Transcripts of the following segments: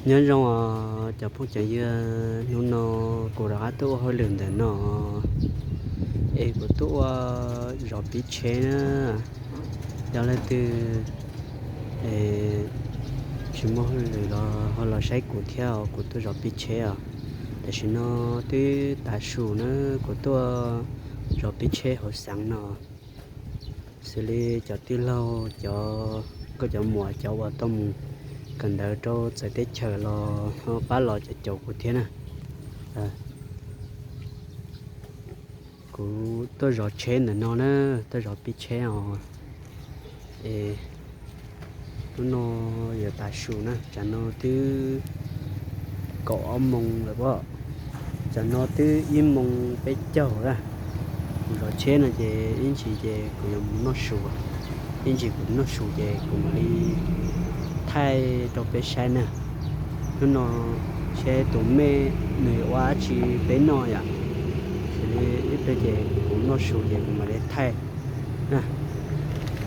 Nyob zoo os cov phooj cov ywg, hnub no kuv rov qab tuaj ua hauj lwm ntawm no es kuv tuaj ua zov pib tsheb na. Yog leej twg tsis muaj hauj lwm los ho los saib kuv thiab os, kuv tuaj zov pib tsheb os. Tam sim no twb tav su na, kuv tuaj zov pib tsheb hauv xeev no. Xws li cov tij laug, cov nkauj cov muam, cov uas tau mus kawm ntawv rau txawv teb chaws los ho pab los caum kuv thiab na. Kuv tuaj zov tsheb ntawm no na, tuaj zov pib tsheb os. Es hnub no yuav tav su na, tsam no twb kaum ob moos lawm pob, tsam no twb ib moos peb caug na. Kuv zov tsheb no ces ib ntsis ces kuv yuav mus noj su, ib ntsis kuv noj su ces kuv mam li thaij rau peb saib na. Hnub no ntshe tus me nws yuav ua dab tsi peb noj yom, xws li ib pliag ces kuv noj su ces kuv mam li thaij.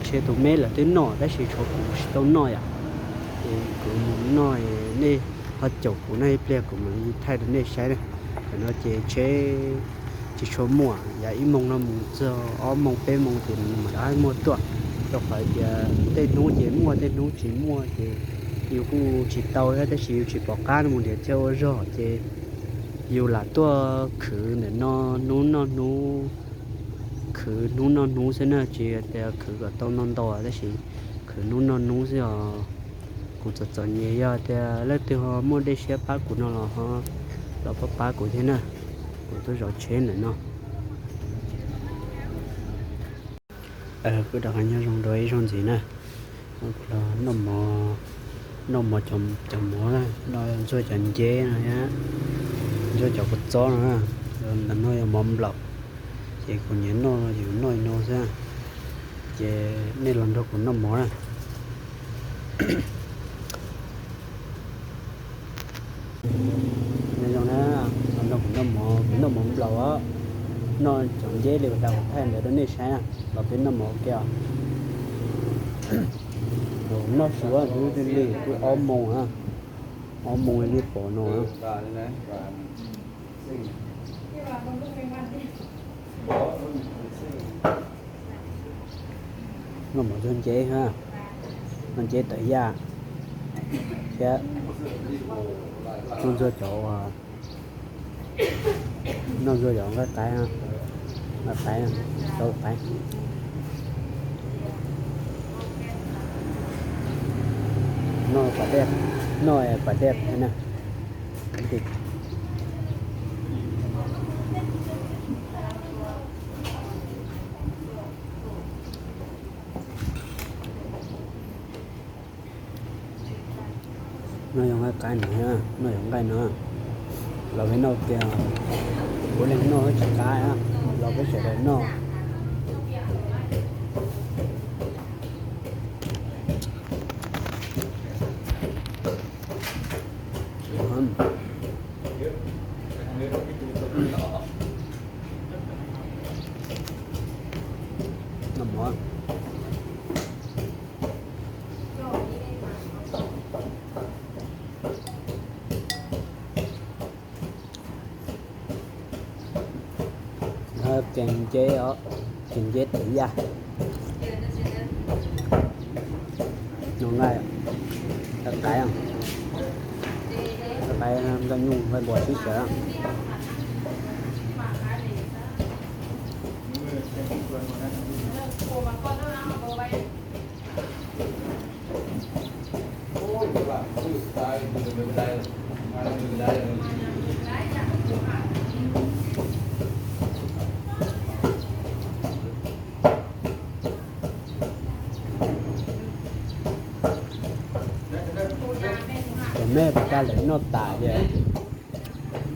Ntshe tus me lawv twb noj tab sis tshuav kuv tsis tau noj yom, ces kuv mus noj, nej ho caum kuv noj ib pliag kuv mam li thaij rau nej saib na. Tam no ces tsheb tsis tshua muaj, yav ib moos no mus txog ob moos peb moos ces nws mam rov qab muaj tuaj, rau qhov tias tej hnub ces muaj tej hnub tsis muaj ces yus kuj tsis tau thiab, tab sis yus tsis pom qab mus nrhiav chaw ua zog ces yus lam tuaj khwv ntawm no hnub noj hnub, khwv hnub noj hnub xwb na, tsis tias khwv kom tau ntau ntau, tab sis khwv hnub noj hnub xwb os. Kuv txom txom nyem, yog tias leej twg ho muaj dej siab pab kuv no los ho los pab pab kuv thiab na, kuv tuaj zov tsheb ntawm no. Kuv rov qab nyob zoo rau ib zaug ntxiv na. Kuv los noj mov, noj mov, cov mov no ntxuag cov nceb no, ntxuag cov kua txob no, ntawm no yog mov nplaum. Ces kuv nyiam noj ces kuv noj li no xwb. Ces nej los nrog kuv noj mov na. Nyob zoo na, los nrog kuv noj mov, kuv noj mov nplaum os. Noj cov nceb li uas kuv thaij ntawd rau nej saib na, los peb noj mov ua ke os. Noj su hnub twg li twb ob moos na, ob moos li pom no. Noj mov ntxuag nceb, noj nceb tawv yaj thiab noj ntxuag cov, noj ntxuag cov nqaij qaib, nqaij qaib, tau qaib. Noj pas dej, noj pas dej thiab na. Noj yog nqaij qaib no, noj yog nqaij no. Los peb noj kiag, kuv leeg noj tsis qab, los peb sawv daws noj. Kev nceb os, kev nceb tawv yaj. Noj nqaij, nqaij qaib, nqaij qaib, nqaij nyuj, nqaij npua sib xyaw. Cov me puas tas lawm noj tas ces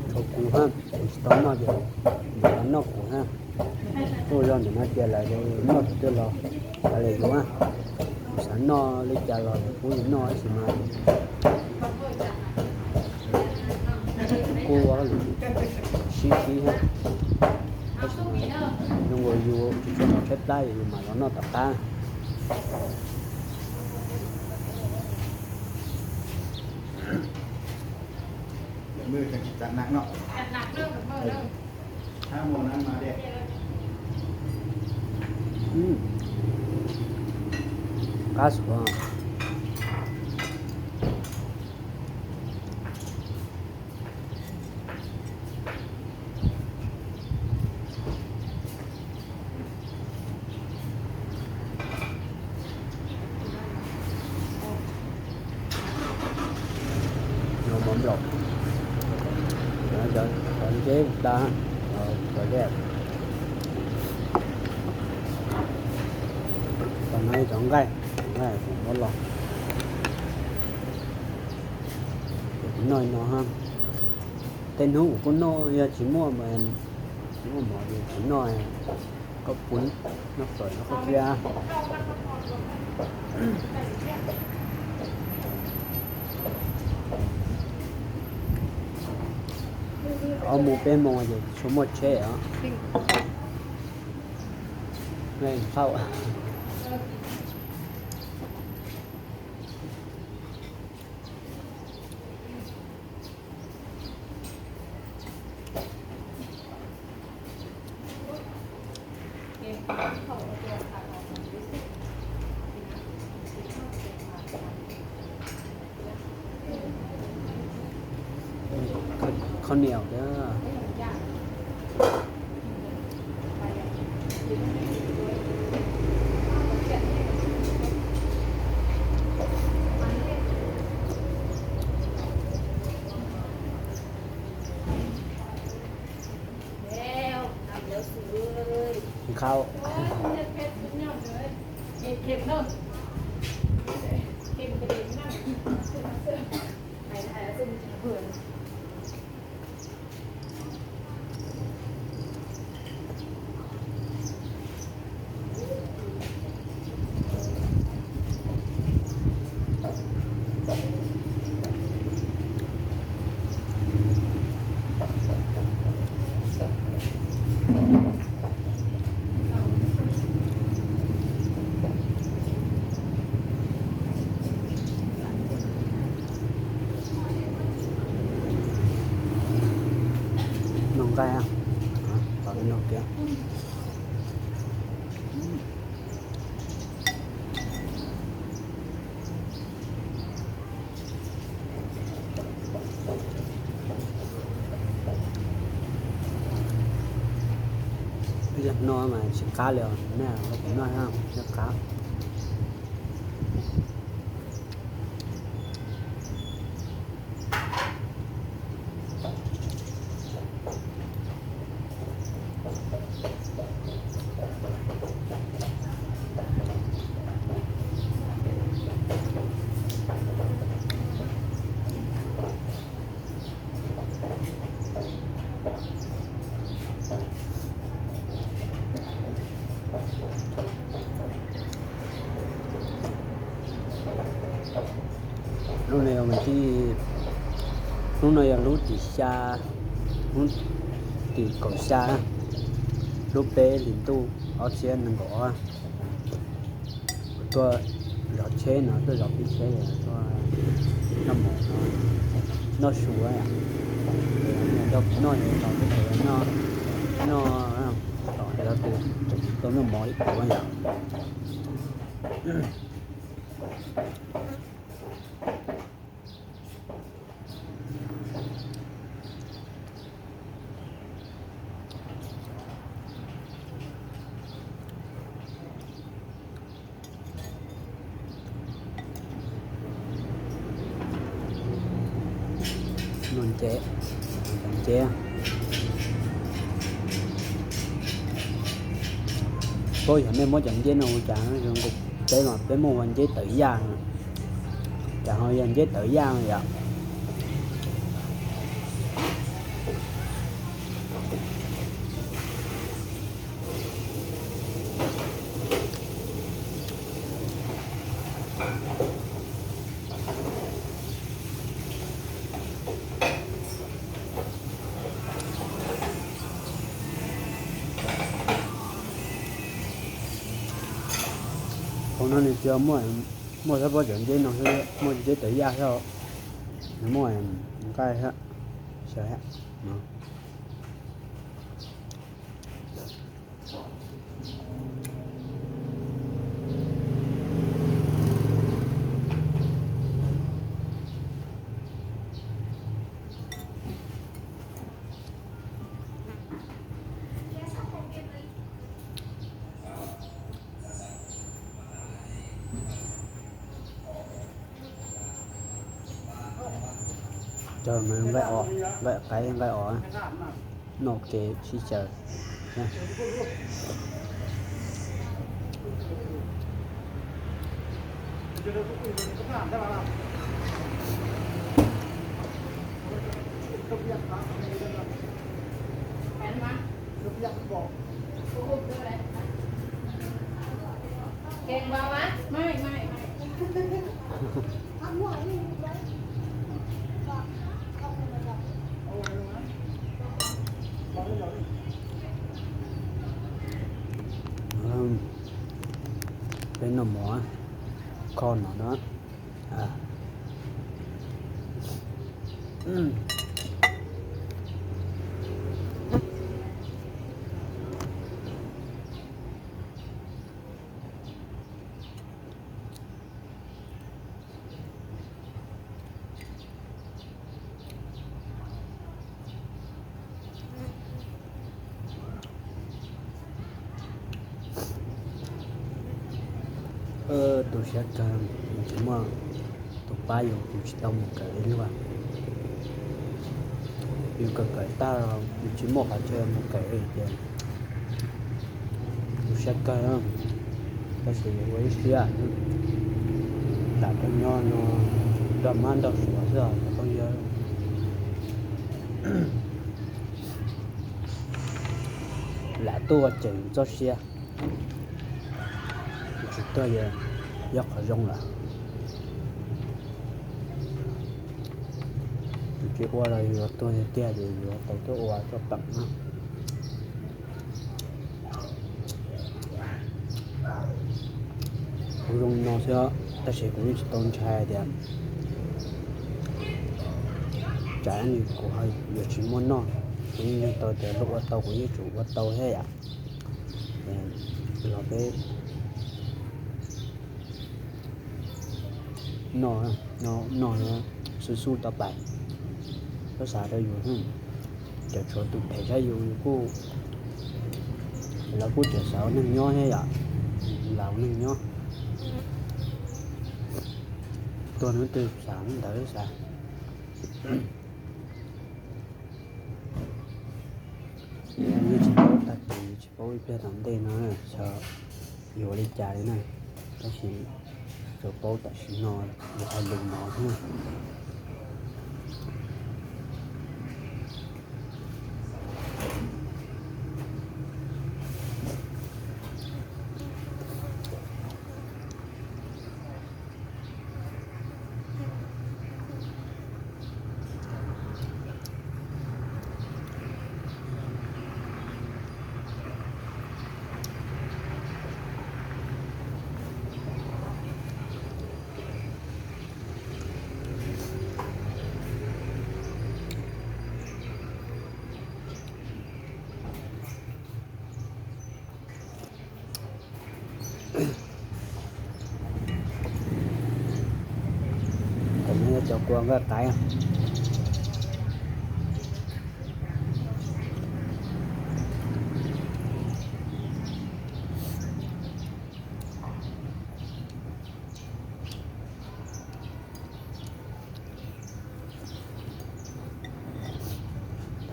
tshuav kuv hab, kuv tsis tau noj ces lawv noj kuv hab. Kuj yog ntawm no ces lawv noj kuv twb los, lawv yuav na. Kuv xav noj li cas los lawv pub yus noj tab sis mas kuj ua hauj lwm sib sib hab, tab sis mas zoo nkaus yus tsis tshua mus tshaib plab es yus mam los noj tom qab. Qab xwb. Mov nplaum, cov ntses tas, cov dej, cov no cov nqaij, nqaij kuv muab los. Ces kuv noj no, tej hnub kuv kuj noj, yog tsis muaj, tsis muaj mov ces kuv noj koj pw, noj fawm noj khaub cia. Ob moos peb moos ces tsis tshua muaj tsheb os. Thauj. Khaub niam thiab. Nqhau. Noj nqaij, tos noj kiag. Yog no mas tsis qab li os, nej kuv noj thiab, tsis qab. Lub no yog, hnub no yog lub tim xya, lub tim kaum xya, lub peb hlis ntuj ob txhiab nees nkaum ob. Kuv tuaj zov tsheb no, tuaj zov peb tsheb, tuaj noj mov, noj su, nrog kuv noj, noj, noj, tau noj mov ib puas yom. Noj ntses, cov ntses. Puab yog nej muab cov nceb no ua cas zoo nkaus, peb mas peb muaj ua nceb tawv yaj, cas ho yog nceb tawv yaj yom. Hauv no nws tsis muaj, muaj xyov pob cov nceb no xwb, muaj nceb tawv yaj xwb, nws muaj nqaij thiab. Cov no. Cov no nqaij os, nqaij qaib nqaij os, noj kev sib xyaw. Peb noj mov kho no na. Tu siab kawg, yus tsis muaj tus pab yus, yus tsis tau mus kawm li luag. Yus kawm kawm tag los yus tsis muaj qhov chaw mus kawm li ces tu siab kawg. Tab sis ua ib siab, lam tuaj nyob no nrog mab nrog suav xwb os cov phooj ywg. Lam tuaj ua tseem txoj sia, tsis tuaj yog qhov zoo lawm. Yus tsis ua los yus yuav tuag tiag tiag ces yus yuav tau tuaj ua tuaj peem na. Kuv zoo no xwb, tab sis kuv yeej tsis tau ntshai tias tsam kuv yuav tsis muaj noj. Kuv yeej tau tias luag ua tau kuv yeej tsum ua tau thiab yom. Los peb noj, noj xub xub tau pais, peb xav rau yus. Cov tshuav tus phem saib yus, yus kuj, lawv kuj tseem xav ua neeg nyob thiab yom, lam ua neeg nyob. Tuag hnub twg xav hnub ntawd xav. Yeej tsis paub tag kis, tsis paub ib pliag tom ntej no xyov yuav li cas li na, tab sis tsuas paub tam sim no yus hais lus no xwb. Cov no yog cov kua nqaij qaib.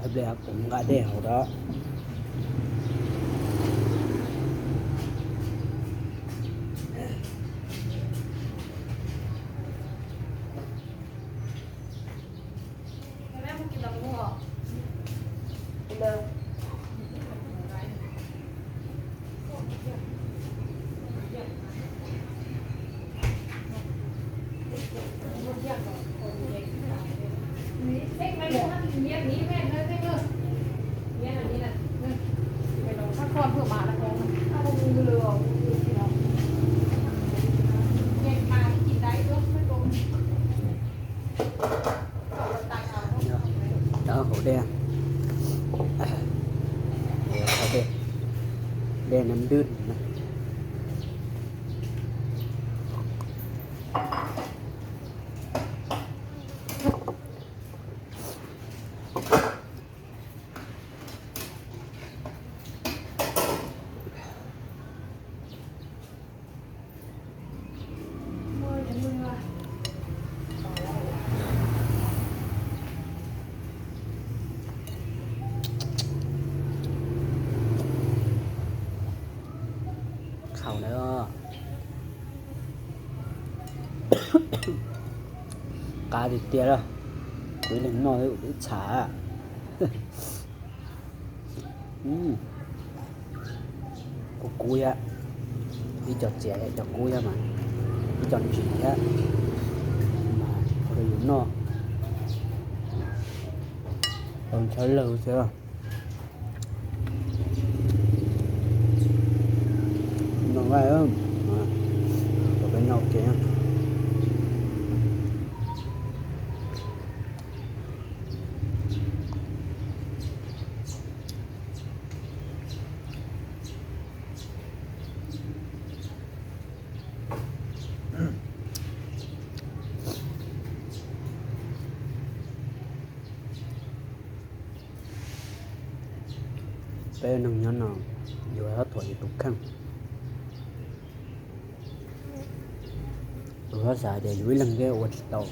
Ib pliag kuv nqa dej hauv rau. Twb Khaus na, qab tiag tiag lawm. Kuv ib leeg noj ua twb txhav. Kub kub thiab, ib co txias thiab, cov kub thiab mas ib co ntsim thiab, mas ua rau yus noj tau ntshai lawg xwb. Noj nqaij, peb noj ua ke. Peb neeg nyob no, yus txhob thuam yus tus kheej. Yus txhob xav tias yus ib leeg thiaj ua tsis tau,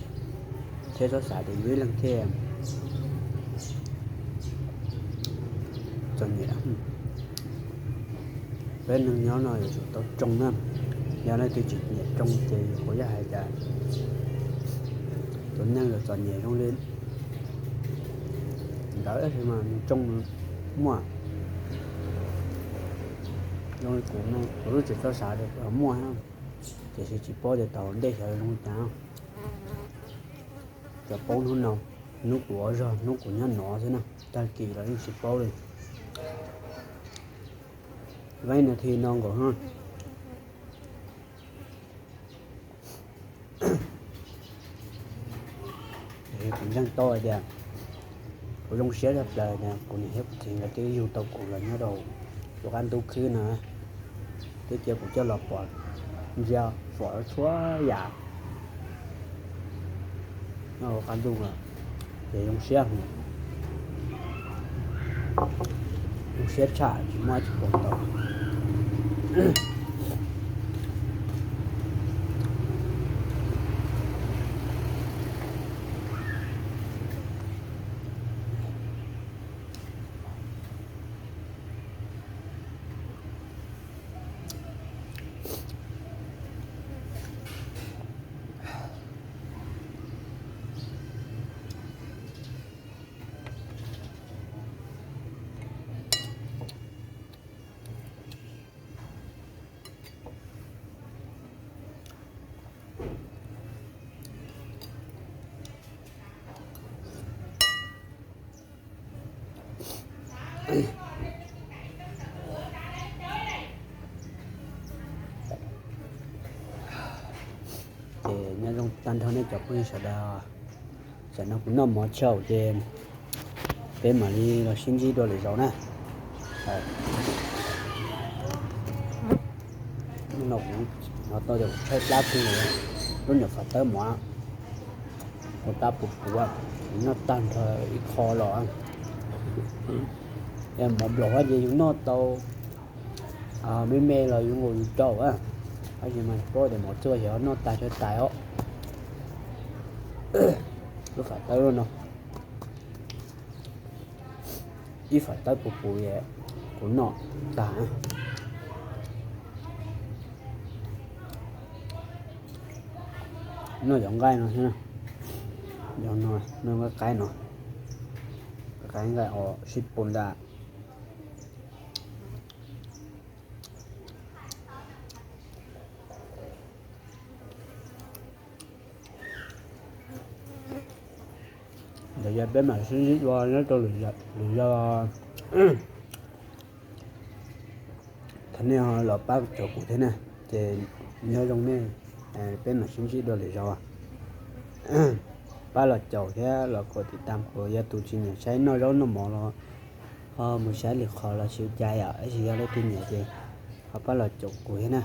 thiab txhob xav tias yus ib leeg thiaj txom nyem. Peb neeg nyob no yuav tsum tau tsoo na. Yog leej twg tsis nyiam tsoo ces yus kuj yog hais tias tus neeg yuav txom nyem zoo li ntawd, tab sis mas nws tsoo nws muaj. Zoo li kuv no kuv twb tsis txhob xav tias kuv yuav muaj, tiam sis tsis paub tias tom ntej xyov zoo li cas. Cov paub hnub no, hnub kuv ua zog, hnub kuv nyob no xwb na, tag kis los yeej tsis paub li. Vaib nas this no nkaus no. Kuv ntseeg tau hais tias kuv zoo siab tshaj plaws tias kuv niam thiab kuv txiv nkawd twb yug tau kuv los nyob rau lub qab ntuj khwb no, twb cia kuv coj los pom ntsia pom txhua yam nyob hauv qab ntuj, ces zoo siab, zoo siab tshaj tsis muaj dab tsi pom tau. Ces nyob zoo tag nrho nej cov phooj ywg sawv daws, tam no kuv noj mov tshaum ces peb mam li los sib ntsib dua lwm zaus na. No kuv hnov tau tias kuv tshaib plab kiag lub nyuam fam tawb mov, ua tab puv puv, noj tag nrho ib qho los. Mov nplaum ces yus noj tau me me los yus nkaus yus rau, tab sis mas paub tias mov txuaj xyov noj tag tsawg tais os. Lub fam tawb no, ib fam tawb puv puv, kuv noj tag. Noj cov nqaij no, noj nqaij qaib no, nqaij qaib os sib pus ntag. Ntawd yog peb mam sib ntsib dua nyob rau lwm zaus. Thov nej los pab caum kuv thiab na, ces nyob zoo nej, peb mam sib ntsib dua lwm zaus. Pab los caum thiab los kom tiv tas kuv, yog tus tsis nyiam saib noj zaub noj mov los ho mus saib lwm qhov los tsis ua cas yom, tab sis yog leej twg nyiam ces Ho pab los caum kuv thiab na.